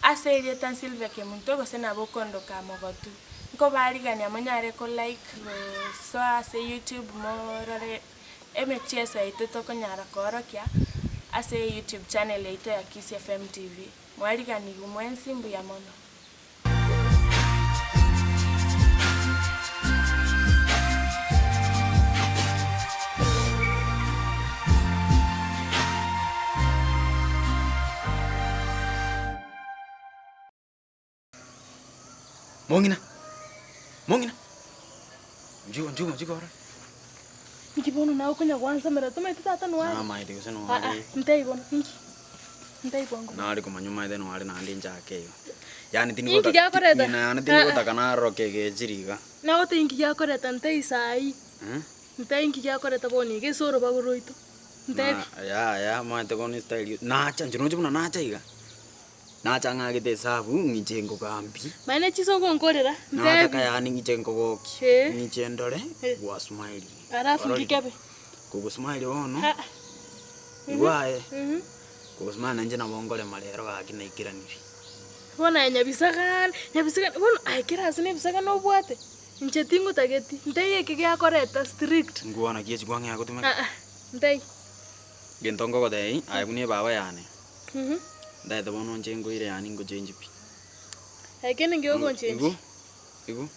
Ase erieta Sylvia Kemunto gose nabo okondoka Mogotu. Nkobarigania monyare ko like gosoa ase YouTube morore emechieso yaito tokonyara koorokia ase YouTube channel yaito ya Kisii FM TV. Mwariganigwe mwensi mbuya mono. Mong'ina, mong'ina, nchigo nchigo nchigo orore. Inki bono nawe okonya gwansamera tomaeti tata noare? Namaete gose Aa noare. ntebie bono inki? Ntebie bwango. Nare komanya omaete noare naende inchake igo. Yaani Inki giakoreta? ng'ina yane tinigotaka naroke egechiri iga. Nagotebia inki giakoreta ntebie saii. Ntebie inki giakoreta bono iga ase orobago rwaito. Ntebie. Na yaya omanyete bono estyle nacha inche noche buna nacha iga. Nacha ng'agete esabu ng'iche nkogambie. Manya ne chinsa ogonkorera, Nataka ntebi. yaani ng'iche nkogokie, Eh. ng'iche ndore Eh. gwasmile. Alafu Ororire? ngikebe. Kogosmile bono, Ah. igwa aye, Mhm. kogosmile nainche nabo nkorema rero gaki naikeranire. Bono aye nyabisagane, nyabisagane, bono aye kera ase nebisagane obwate, inche tingotageti, nteiyo eke giakoreta strict. Ngwana ki echi kwang'ea gotumeka? Ah ah, nteiyo. Gento nkogotebia, aye buna ebaba yane. Ndaete bono inche nkoire yaani ngochenji pi. Lakini nki ogonchenji? Igo, igo.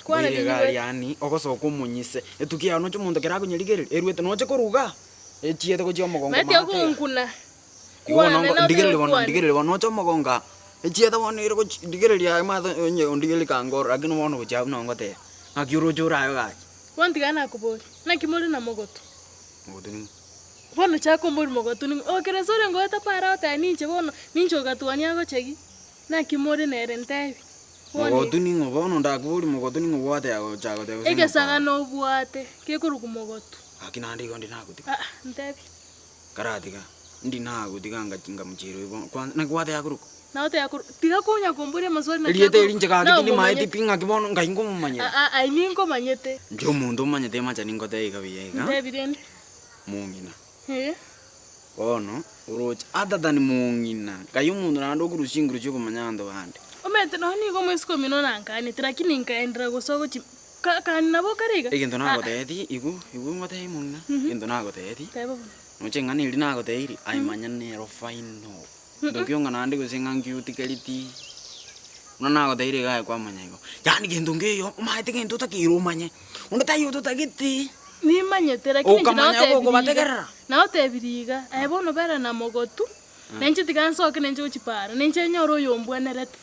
Kwana Nkoire rinyigwete. egari yaani, ogosoka omonyise, etuki yao noche omonto kera akonyerigereria, eruete noche korwa igaa, echiete gochia omogongo Maete maate iga. ogonkuna. Igo bono Kwana nko na ndigereria bono otari ndigereria bono noche omogongo aa, echiete bono ere gochi ndigereria aye maate onye ondigereria kangoro lakini bono gochia abwo nabo ngoteba, ng'aki oroche ore aye gaki. Bono tiga nakoboria, naki more na mogotu? Mogotu ning'o? Bono chaka omorimo ogotu ning'o? Okere ase orenge oetapare otebe ninche bono, ninche ogatwania agochegi, naki more nere ntebi. Bono Mogotu ning'o bono ndakoborie mogotu ning'o obwate agocha goteba gose egesaga nobwate, gekorokwa mogotu. Gaki naende igo ndi nagotiga. Aa ntebi. Karatiga, ndi nagotiga ngachi nkamochiera oyo bono kwanza naki gwateba korokwa? Nagoteba korwa, tiga konya komboria amaswali naki Erieta eri akorokwa, inche gaki naye tindimaeti omomanyete. pi ng'aki bono ngai nkomomanyera. Aa aye ninkomanyete. Inche omonto omanyete emacha ningoteba iga buya iga. Ntebi rende. Mong'ina. Ee. Bono oroche other than mong'ina, nkai omonto naende okorusia chinguru chiokomanya abanto bande. Omanyete nonya nigo omoiseke omino nankanete lakini nkaenderera gosoa gochia ka kani nabo kare iga. Egento nagotebetie igo, igo ngotebi mong'ina, egento nagotebetie, Teba bono. noche eng'ana eria nagotebiri, aye manya nero final. Ntoki ong'a naende gose ng'a nki otigereti, buna nagotebirie iga aye kwamanya igo. Yaani gento nkeiyo, omanyete gento otakeire omanye, onde taiyo ototagete. Nimanyete lakini inche Okamanya nagotebirie iga, ogokobategerera. nagotebirie iga, aye bono bera na mogotu, na inche tiga nsoke na inche gochia para, na inche nyore oyombwenerete,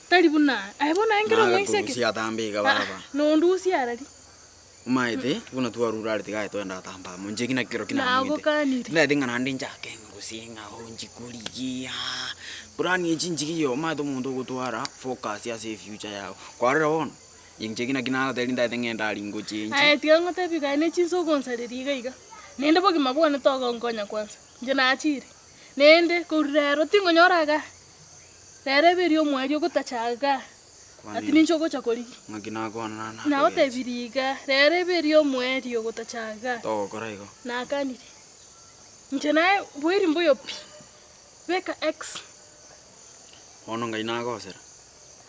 tari buna aye bono aye nkere omoiseke. Nagakorusia atambe iga baba. Nondusie arari. Omaete, buna twarure are tiga aye twende atambe amo, inche ekina kero ki namwete. Nagokanire. Tindagete ng'a naende nchake ng'a gose ng'a oo nchikorigia, plan echi nchigiya omanyete omonto ogotwara focus ase efuture yago. Kwarora bono, inche eki naki nagotebi ntagete ng'ende aria ngochenchi. Aye tiga ngotebie iga, aye ne chinsa ogonsareria iga iga, naende bogima bwane togonkonya kwanza, inche nachire, naende korwa rero tingonyora igaa, rero ebe eria omwaria ogotacha igaa. Ati ninche ogocha korigia. Ng'aki nakwana na nakogecha. Nagotebirie iga, rero ebe eria omoerio ogotacha iga. Togokora igo. Nakanire. Inche naye bweri mbuyo pi. Beka X. Bono ngai nagosera.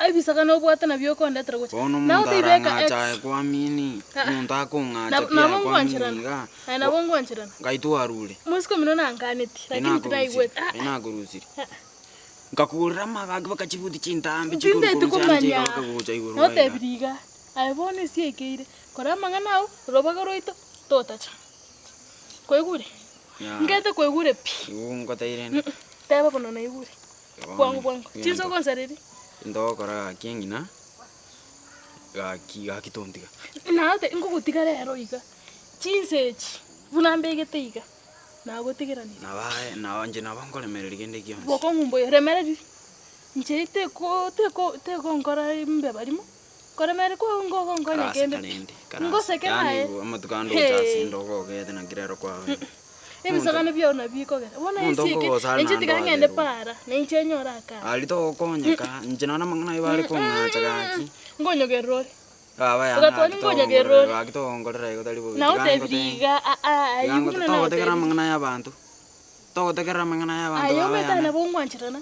Ebisaga nobwate nabio okondetera gocha. Bono omonto Nagotebi beka X. arang'ache aye kwamini, Ah. omonto akong'acha Nabo pi aye nabo kwamini ngwancherana. iga. Aye nabo ngwancherana. Ngai twarure. Mosike omino nankaneti, Ngai lakini nakorusirie. tinaigwete. Ah Ngai ah. nakorusirie. Ah. Nkakogorera amagaki baka chibuti chintambe chigoro Tinteti korwa inse komanya, chigaka gocha igoro iga. notebirie iga, aye bono esiekeire, kora amang'ana ao, orobaga rwaito, totacha. Kwaigure? Ya. Ngete kwaigure pi. Igo ngoteire inde. Teba bono naigure. Bono, Bwango bwango. Chinsa egento- ogonsareria. Egento ogokora gaki eng'ina, gaki gaki tontiga. Naete nkogotiga rero iga, chinsa echi, buna mbegete iga. Nagotigeranire. Nabae, nabo inche nabo nkoremereria kende gionsi. Bokong'u mboyo, remereria. Inche teko teko tegonkora mbeba rimo, koremereria kwao ngogonkonya Karase kende pi. karende, karase. Ngoseke Yaani naye. igo amatuko ande ocha ase inde ogogete naki rero kwabeire. Ebisagane biao nabio bikogera. Bono Omonto esieke, okogosa are inche naende tiga ng'ende oaberwe. para, na inche nyore akare. Aria togokonyeka, inche naende amang'ana ayio bare kong'acha gaki. Nkonyogerera ore. Baba yane Ogatwani gaki nkonyogerera ore. togongorera gaki togongorera igo tari bobe. Tiga Nagotebirie ngote- iga, aa, tiga ayio ngote- buna togotegerera nagotebirie. amang'ana ya abanto, togotegerera amang'ana ya abanto Aye baba omanyete yane. nabo ngwancherana.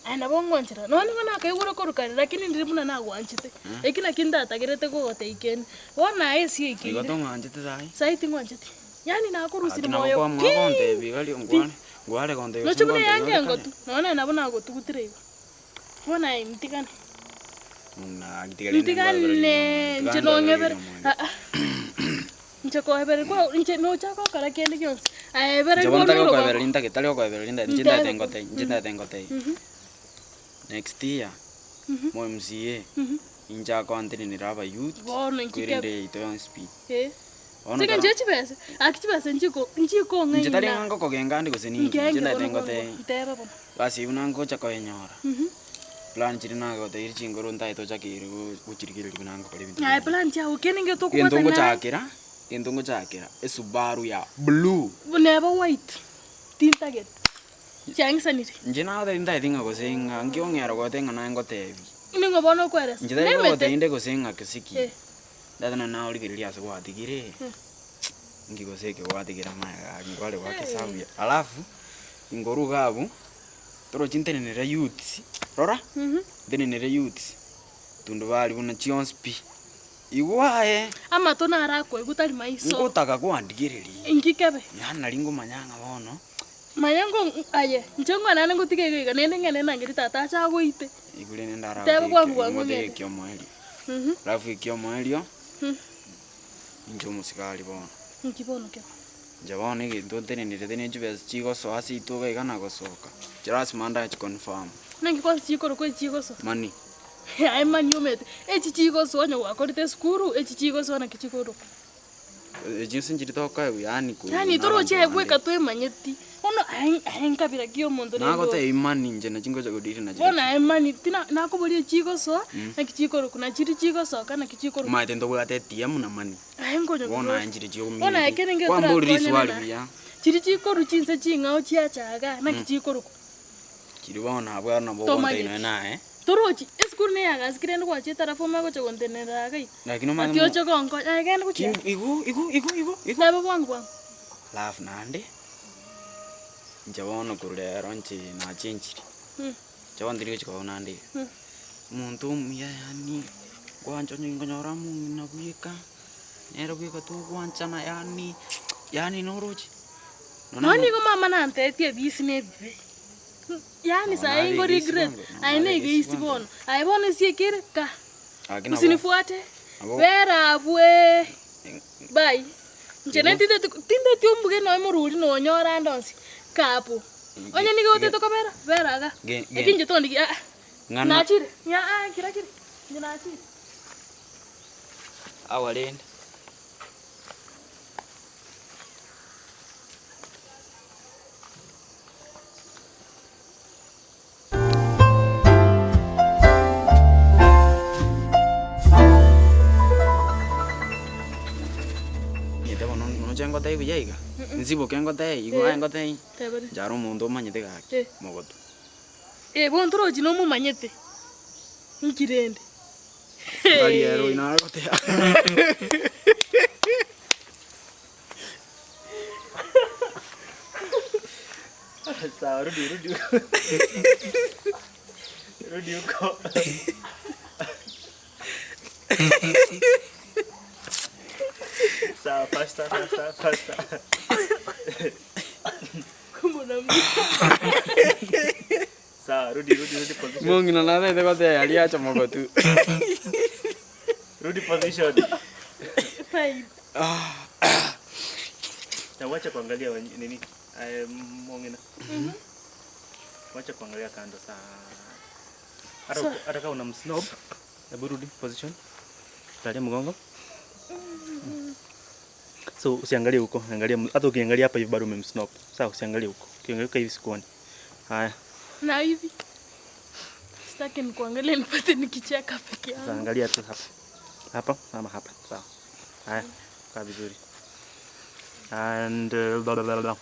Aye nabo ngwanchera, nonya nigo nakaigure korwa kare lakini ndiri buna nagwanchete, eki nakio ntatagerete kogotebia kende. Bono aye ase Igo ekeire, tong'anchete saii? saii tingwancheti, yaani nakorusirie Gaki nabo moyo kwamua pi! gontebia iga rio Pi! nkwane, ngware gontebia gose Noche buna ngontebia eanga ore kare. engotu, nonya naye nabo nagotugutire igo. Bono aye ntigane. Muna gaki tiga rende Ntigane, inche nkwabererie nong'ebere, omoerio. aa inche koebereria kwao inche nochake gokora kende gionsi, aye Inche ebereria bono bono tari orogongo. gokoebereria ntagete, tari gokoebereria ntagete, inche Ntebe ntagete bo. ngotebie, inche ntagete ngotebie. Next year, mo MCA, inche akoantenenera abayouth, Bono inki kwerende kebe? yaito yonsi pi. Eh. Bono Sike tara nche chibesa, aki chibesa nchiko inche tari nchikong'aina. ng'a ngokogenga ande gose ninki, inche Nkenge ntagete bono bono ngotebie. ntebe bono. Gasi eyio buna ngocha koyenyora, plan chiria nagotebirie chinguru ntagete ochakere gochirigereria buna ngokora ebinto Aye binde. plan chiago kende Egento ngetokobwatana naye. ngochakera, egento ngochakera, esubaru ya blue. Buna eba white, tintagete, chiang'isanire. Inche nagotebi ntagete ng'a gose ng'a nki ong'era goteba ng'a naye ngotebi. Ning'o bono okoeresa? Inche tari Nemete. kogotebi inde gose ng'a gose ki, Eh. ntagete nonye naye origereria ase gwatigire, nki gose eke gwatigire amaega aa nkware goaka esabu ya alafu. Inkorwa iga abwo, torochi ntenenere youths, rora, ntenenere youths, tundubari buna chionsi pi, igwa aye. Amato naro akoigwa tari maiso. Ngotaka kwandigereria. Inki kebe? Yaani nari ngomanya ng'a bono. Manya ngo aye, inche ngwanane ngotiga iga iga naende ng'ende nangeri tata ache agoite. Igwa rende ndara Teba bwango bwango ngotige ng'ende. ekiomoerio. Alafu ekiomoerio, inche omosigari bono. Inki bono kebe? Inche bono egento ntenenerete ne chibesa chigosoa ase rituko iga na gosoka, inche lasima ndachi confirm. Naki kwanza chikorokwa echi chigosoa? Money. Aye money omanyete, echi chigosoa onye gwakorete esukuru, echi chigosoa naki chikorokwa? Echi gose nchiri tokoegwa yaani korwa Yaani na toroche abanto bweka bande. twemanyeti, bono aye aye nkabira ki omonto rende oyo. Nagotebia money inche nachi ngocha kodiri nachi Bono aye money tina nakoboria echigosoa, naki chikorokwa, na chiria chigosoka naki chikorokwa. Omanyete ntobwate ATM na money. Aye nkonya Bono korora. aye nchire Bono aye chiomineti. kere nge Kwamborire torakonyane riswali naye. buya. Chiria chikorwa chinse ching'ao chiacha igaa, naki chikorokwa? Chiria bono abwo aro nabo ogontebia Tomanyeti. nonya naye. Torochi, esukuru neye agasi rende gwachete alafu omanye gocha gontenenera iga iga. Lakini omanye Ati mo- oche gonkonya, aye genda gochia. Ki- igo igo igo igo igo. Nabo bwango bwango. Alafu naende, inche bono korwa rero inche nachenchiri. Inche bono tindi gochia koba naende iga. Omonto omuya yaani, nkwancha onye nkonyora omong'ina bweka, nere bweka togwanchana yaani, yaani noroche. Nonya nigo mama nantebetie ebisi na ebibe, yaani Nonya saii ngo nabe egeisi regret, bwango, nonya aye nabe na egeisi egeisi bwango. bono, aye bono esiekire ka, Lakini nabo usinifuate, nabo bera abweee, bye. Inche Igo. nintindeti tindeti ombuge nonya moruri nonyore ande onsi, kapo, onye nigo otete kobera, bera igaa, Ge- ge- lakini inche tondigia aa, Ng'ana. nachire, aa kira kiri, inche nachire. Agwo rende. Omanyete bono noche ngotebie buya iga, nsiboke ngotebie igo aye ngotebie, Tebere. inche aro omonto omanyete gaki, Eh. mogotu. Eh, bono torochi nomomanyete, inki rende? Tari ere oyio nare goteba. Sawa, rudi rudi. Rudi huko. Sawa, faster, faster, faster. Sawa, rudi rudi rudi position. Mong'ina natete goteba aria acha mogotu. Rudi position. Fine. Na wacha kuangalia wenye- nini? Eh, Mong'ina. Wacha kuangalia kando sana. Hata So- hata kama unamsnob, hebu rudi position. Talia mgongo. So usiangalie huko, angalia hata ukiangalia hapa hivi bado umemsnob. Sawa, usiangalie huko. Ukiangalia hivi sikuoni. Haya, Na hivi sitaki nikuangalie nipate nikicheka peke sasa yangu. angalia tu hapa. Hapa ama hapa. Sawa. Haya, kaa vizuri. And blah, blah, blah, blah.